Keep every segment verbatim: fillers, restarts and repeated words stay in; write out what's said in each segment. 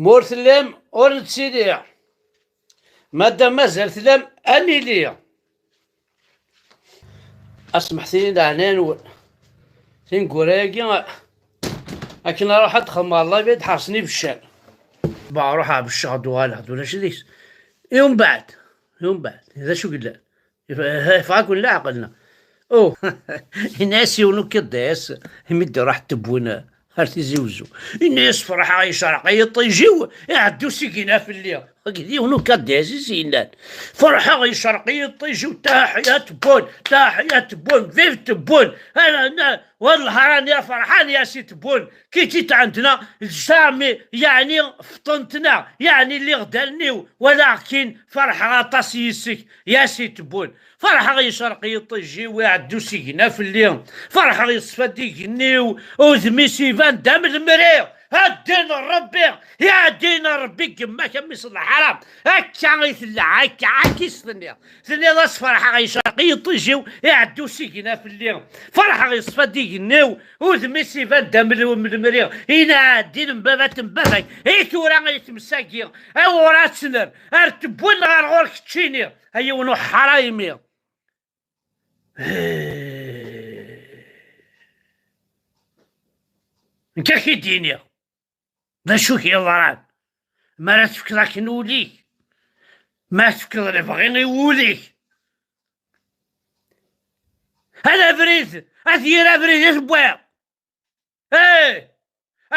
Ma ur tellam, ur nettili. Madam mazal tellam, ad nili. Asmeḥt-iyi leɛnaya-nwen. Tineggura-agi, akken ara ruḥeɣ ad xedmeɣ live, ad ḥersen ibeccan. Ba, ruḥeɣ becceɣ, ad uɣaleɣ, d ulac deg-s. I umbeɛd, i umbeɛd, d acu yellan? Yef-, yeffeɣ-aken leɛqel, neɣ? Oh, ini-as yiwen ukiḍḍis, imi d-iruḥ Tebboune ɣer Tizi Wezzu. Ini-as: "Ferḥeɣ yecreq yiṭij-iw, iɛedda usigna fell-i." Akked yiwen ukiḍḍis i s-yennan: "Ferḥeɣ yecreq yiṭij-iw, taḥya Tebboune, taḥya Tebboune, vive Tebboune." Ana, ana, والله راني فرحان يا سي تبون، كي جيت عندنا jamais يعني فطنتنا، يعني اللي غدا النيو، ولكن فرحة غطاس يسك يا سي تبون. فرحة غيشرق يطيجي ويعدو سيقنا في الليل. فرحة غيصفى ديقنيو وذمي سيفان دام المريض. هاد دين ربي، يا دين ربي، قماك أمي صلى الحرام. هكا غيثلع، هكا عاكي ستني. Tenniḍ-as: "Ferḥeɣ yecreq yiṭij-iw, iɛedda usigna fell-i. Ferḥeɣ yeṣfa d igenni-w, udem-is iban d amel-, lemri, inɛaddin n baba-t n baba-k. I tura ay tmes-agi, awur ad tner, ar tewwin ɣer ɣur-k ččini, a yiwen uḥraymi." Nekk ad k-id-iniɣ d acu k-yeḍran. Mi ara tefkeḍ akken ul-ik, mi ara tefkeḍ lebɣi i wul-ik, ad abrid, ad yir abrid i tewwiḍ. Eh,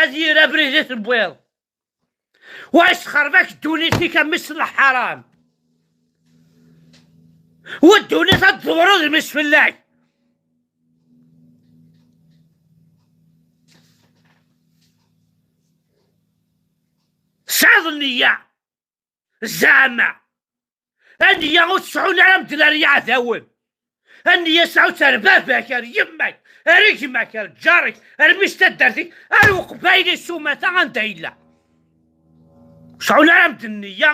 ad yir abrid i tewwiḍ. Wa yesxerb-ak ddunit-ik a mmi-s n leḥram. Wa ddunit ad d-tewreḍ mmi-s fell-ak. Tesɛiḍ nniya, zeɛma. Anniya ur tesɛun ara medden ar yiɛdawen. Anniya sɛu-tt ar baba-k, ar yemma-k, ar gma-k, ar ǧar-ik, ar mmi-s taddart-ik, ar uqbayli s umata anda yella. Ur sɛun ara medden nniya.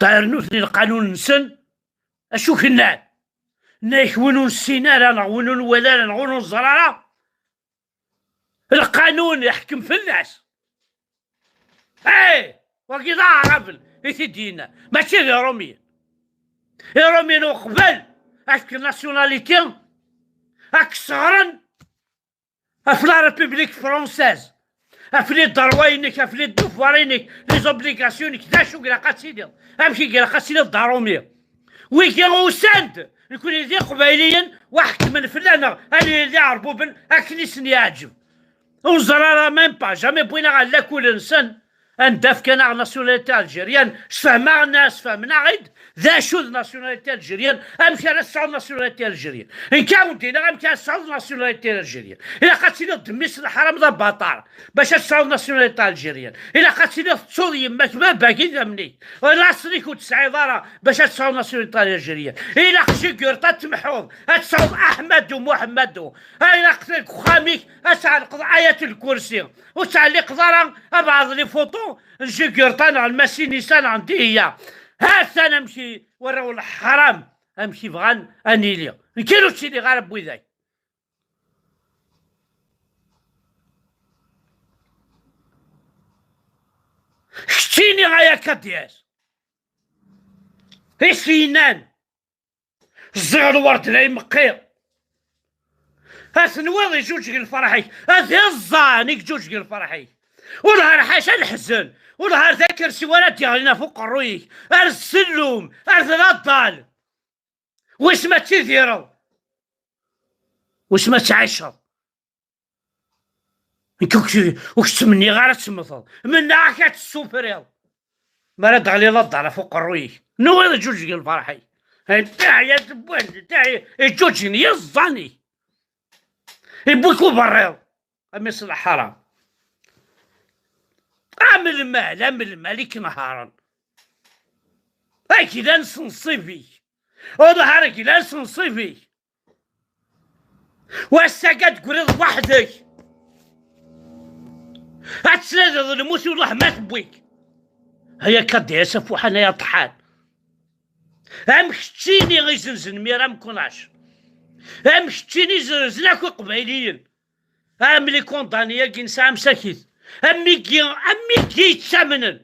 Ṭayren nutni lqanun-nsen, acu k-nnan? Nnan-ak win ur nessin ara, neɣ win ur nwala ara, neɣ ur neẓra ara, lqanun iḥkem fell-as. Eh, wagi d aɛraben i t-id-yenna, mačči d iṛumyen. Iṛumyen uqbel ad fken nationalité, ad k-sseɣren ɣef la République française, ɣef les droits-inek, ɣef les devoirs-inek, les obligations-inek, d acu i ilaq ad tiliḍ, amek i ilaq ad tiliḍ d aṛumi. Wigi usan-d, nekni d iqbayliyen, wa ḥekmen fell-aneɣ, ad nili d iɛerbuben akken i sen-yeɛǧeb. Ur neẓri ara même pas, jamais wwin-aɣ ɣer lakul-nsen, anda fkan-aɣ nationalité algérienne, sfehmeɣ-, sfehmen-aɣ-id d acu d nationalité algérienne, amek ara tesɛuḍ nationalité algérienne. Nekk ad wen-d-iniɣ amek ara tesɛuḍ nationalité algérienne. Ilaq ad tiliḍ d mmi-s n leḥram d abaṭar bac ad tesɛuḍ nationalité algérienne. Ilaq ad tiliḍ tettuḍ yemma-k, baba-k, idammen-ik. Laṣel-ik ur tesɛiḍ ara bac ad tesɛuḍ nationalité algérienne. Ilaq jigurṭ ad temḥuḍ, ad tesɛuḍ Aḥmadu Muḥemmadu. Ilaq deg uxxam-ik ad tɛelqeḍ ayat lkursi. Ur tettɛelliqeḍ ara abɛaḍ les photos n jigurṭa neɣ n massinisa neɣ n dihiya. Ha-t-an amek i warraw n leḥram, amek i bɣan ad nili. Nekk ur ttiliɣ ara n widak. Keččini ay akadyaz, i s-yennan: "Ẓẓiɣ lwerd la imeqqi." Ad tenwiḍ iǧuǧeg lferḥ-ik, ad iẓẓan i iǧuǧeg lferḥ-ik. Ur har ḥaca leḥzen, ur har d akersi wara d-yeɣlin ɣef uqerruy-ik, ar ssellum, ar d laḍal. Wis ma ttidireḍ, wis ma ttɛiceḍ. Nekk ur k-, ur k-ttmenniɣ ara ad temmteḍ. Mennaɣ-ak ad tessufriḍ. Mi ara d-teɣliḍ aḍar ɣef uqerruy-ik, nwiḍ iǧuǧgen lferḥ-ik. Teɛya tewwalt, teɛya, iǧuǧgen yiẓẓan-ik. Iwwi-k uberriḍ, a mmi-s n leḥram. Am lmal, am lmal i k-nehharen. Aglan s nnṣib-ik. Uḍhar aglan s nnṣib-ik. Wass-agi ad d-tegriḍ weḥd-k. Ad tnadiḍ lmut i uṛuḥ ma tewwi-k. Ay akka d-yas afuḥan ay aṭḥan. Am keččini izenzen mira mkunac. Am keččini izenzen akk iqbayliyen. Am les condamnés-agi nesɛa msakit. Am wigi, am wigi yettamnen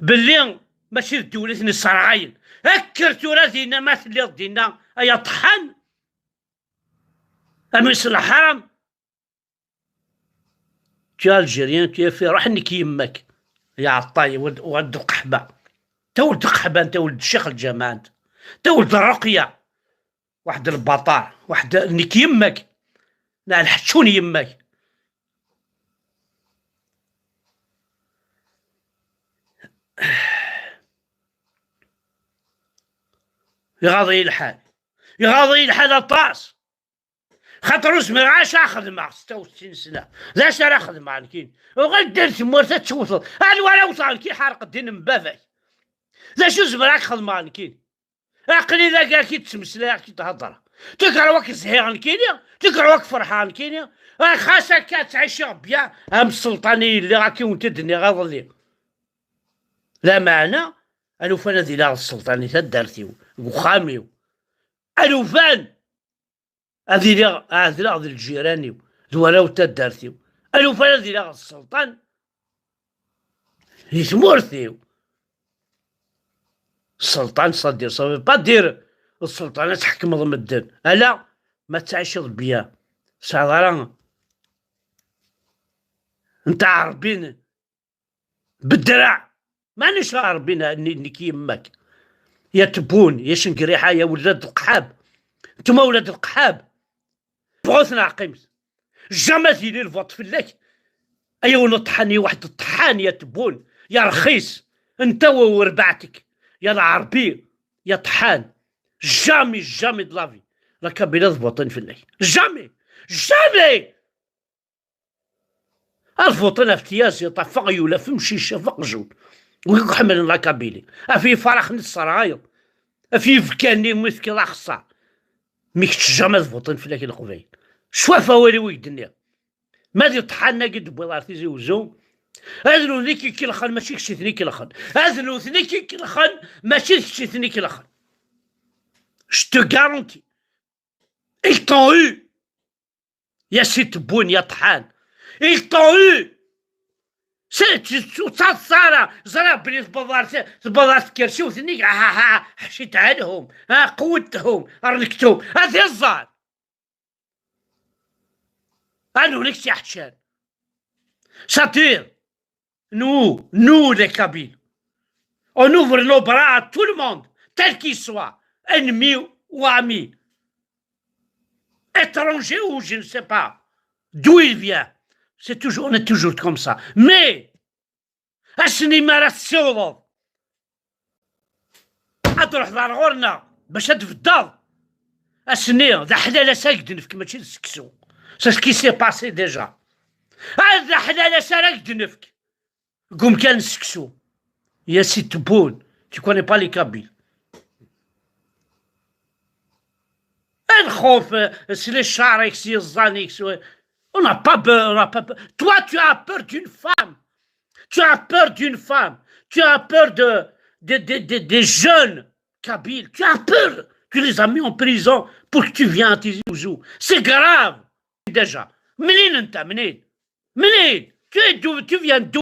belli mačči d ddewlat n iserɣayen. Kker tura dinna, ma telliḍ dinna, ay aṭeḥḥan, a mmi-s n leḥram. Tu es algérien, tu es fait, ruḥ nekk yemma-k. Ya ɛeṭṭay, wad, wad lqeḥba. Ta wad lqeḥba, ta wad ccix lǧamaɛ, ta wad ṛṛuqya. Waḥed lbaṭar, waḥed nekk yemma-k. Neɣ lḥeččun yemma-k. Iɣaḍ-iyi lḥal. Iɣaḍ-iyi lḥal aṭas. Xaṭer ur zmireɣ ara ad xedmeɣ setta u settin sna. D acu ara xedmeɣ nekkini? Uɣal-d ar tmurt ad tewteḍ. Anwa ara wteɣ nekkini, ḥerq ddin n baba-k? D acu zemreɣ ad xedmeɣ nekkini? Aql-i dagi ad k-id-ttmeslayeɣ, ad k-id-hedreɣ. Tikerwa k-zhiɣ nekkini, tikerwa k-ferḥeɣ nekkini. Ah, xas akka ad ttɛiciɣ bya am sselṭan i lliɣ, akka i wen-t-id-nniɣ iḍelli. Lameɛna, alufan ad iliɣ d sselṭan i taddart-iw, deg uxxam-iw. Alufan ad iliɣ ɛedleɣ d lǧiran-iw, d warraw n taddart-iw. Alufan ad iliɣ d sselṭan di tmurt-iw. Sselṭan, c'est-à-dire, ça veut pas dire sselṭan ad tḥekmeḍ medden. Ala, ma ttɛiceḍ bien, tesɛiḍ ara n tɛerbin. Bedreɛ. Maɛlic a Ṛebbi, n-, n-, nekk yemma-k. Ya Tebbun, ya Cengriḥa, ya Wlad Lqḥab. Ntum a Wlad Lqḥab. Bɣut neɣ qqimet. Jamais ad yili lvuṭ fell-ak. Ay a wen ṭṭḥan, ya waḥed ṭṭḥan, ya Tebbun, ya rxis. Nta u rbaɛtek, ya Lɛerbi, ya ṭṭḥan. Jamais, jamais de la vie. La Kabylie ad votin fell-ak. Jamais. Jamais. Ad votin ɣef tyaziḍt, ɣef uɣyul, ɣef umcic, ɣef uqjun. Wigi ḥemmlen la Kabylie. Ɣef yifaraxen i tesserɣayeḍ. Ɣef yibekkan-nni mi tefkiḍ axeṣṣar. Mi kečč jamais ad votin fell-ak Leqbayel. Swaf awal-iw i k-d-nniɣ. Ma d iṭḥanen-agi d-tewwiḍ ar Tizi Uzzu, ad nutni i k-ikellxen, mačči d kečč i ten-ikellxen. Ad nutni i k-ikellxen, mačči d kečč i ten-ikellxen. Je te garantis. Ils t'ont eu. Ya si Tebbun, ya ṭṭḥan. Ils t'ont eu. Ur ttaḍsa ara. Ẓriɣ belli tewweḍ ar t-, tewweḍ ar tkersiwt-nni, ha, ha, ha, ḥcit ɛanhum, ha, qewwdhum, rnekthum. Ad iẓẓan. Anwa i k-tt-iḥeččan? C'est-à-dire, nous, nous les Kabyles, on ouvre nos bras à tout le monde, tel qu'il soit, ennemi ou ami, étranger ou je ne sais pas d'où il vient. C'est toujours, on est toujours comme ça. Mais, ass-nni mi ara tessiwḍeḍ ad truḥeḍ ar ɣur-neɣ bac ad tbeddeḍ, ass-nni d aḥlal ass ara k-d-nefk, mačči d seksu. C'est ce qui s'est passé déjà. Ah, d aḥlal ass ara k-d-nefk deg umkan n seksu. Ya si Tebbun, tu connais pas les Kabyles. Lxuf, euh, s les chars-ik, s yiẓẓan-ik, s-, on n'a pas peur, on n'a pas peur. Toi, tu as peur d'une femme. Tu as peur d'une femme. Tu as peur de, de, de, de, des jeunes kabyles. Tu as peur. Tu les as mis en prison pour que tu viennes à Tizi Ouzou. C'est grave, déjà. منين أنت؟ منين؟ منين؟ Tu es d'où, tu viens d'où?